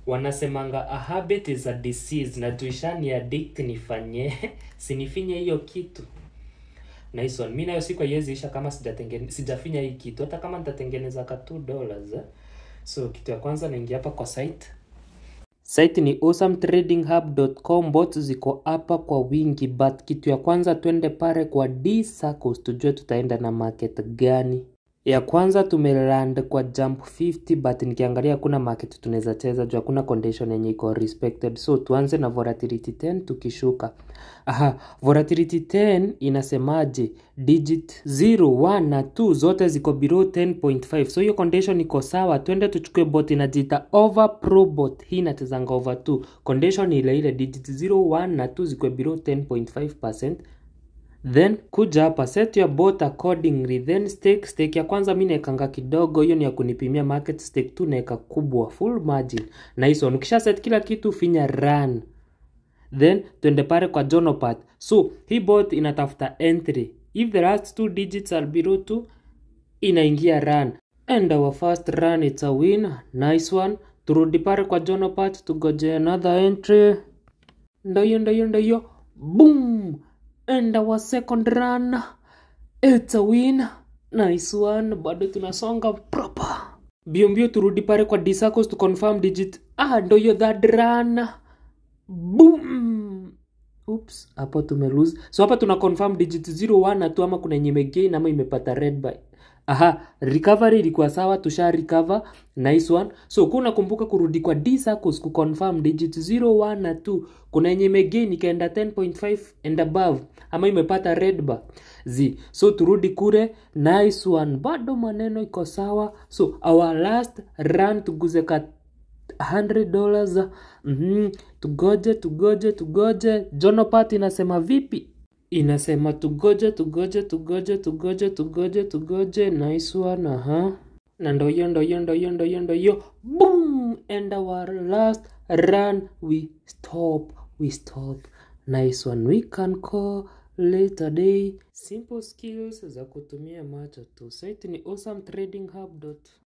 Wanasemanga a habit is a disease, na tuishani addict nifanye sinifinye hiyo kitu. Nice one. Mi nayo siku haiwezi isha kama sijafinya hii kitu, hata kama nitatengeneza ka $2, eh. So kitu ya kwanza naingia hapa kwa site. Site ni awesometradinghub.com, bots ziko hapa kwa wingi, but kitu ya kwanza twende pale kwa D Circles tujue tutaenda na market gani. Ya kwanza tumeland kwa jump 50, but nikiangalia hakuna market tunaweza cheza juu hakuna condition yenye iko respected. So tuanze na volatility 10 tukishuka. Aha, volatility 10 inasemaje? Digit 0, 1 na 2 zote ziko below 10.5. So hiyo condition iko sawa. Twende tuchukue bot inajiita over pro bot. Hii inachezanga over 2. Condition ile ile, digit 0, 1 na 2 ziko below 10.5%. Then kuja hapa set your bot accordingly, then stake ya kwanza mimi naekanga kidogo, hiyo ni ya kunipimia market. Stake 2 naeka kubwa, full margin. Nice one. Ukisha set kila kitu finya run. Then twende pale kwa journal part. So hii bot inatafuta entry. If the last two digits are below 2, inaingia run. And our first run, it's a win. Nice one. Turudi pale kwa journal part tugoje another entry. Ndio ndio ndio. Boom. And our second run, it's a win. Nice one. Bado tunasonga proper. Mbio mbio turudi pale kwa D Circles to confirm digit. Ndio hiyo third run. Boom. Oops, hapo tume lose. So hapa tuna confirm digit 0, 1 na 2 ama kuna yenye imegain ama imepata red buy. Aha, recovery ilikuwa sawa, tusha recover. Nice one. So kuna kumbuka kurudi kwa D Circles ku confirm digit 0, 1 na 2. Kuna yenye imegain ikaenda 10.5 and above ama imepata red bar. Z. So turudi kule. Nice one. Bado maneno iko sawa. So our last run tuguze ka $100. Tugoje, tugoje, tugoje. Journal part inasema vipi? Inasema tugoje, tugoje, tugoje, tugoje, tugoje, tugoje. Nice one. Aha. Na ndo hiyo, ndo hiyo, ndo hiyo, ndo hiyo, ndo hiyo. Boom. And our last run, we stop, we stop. Nice one. We can call later day. Simple skills za kutumia macho tu. Site ni awesometradinghub.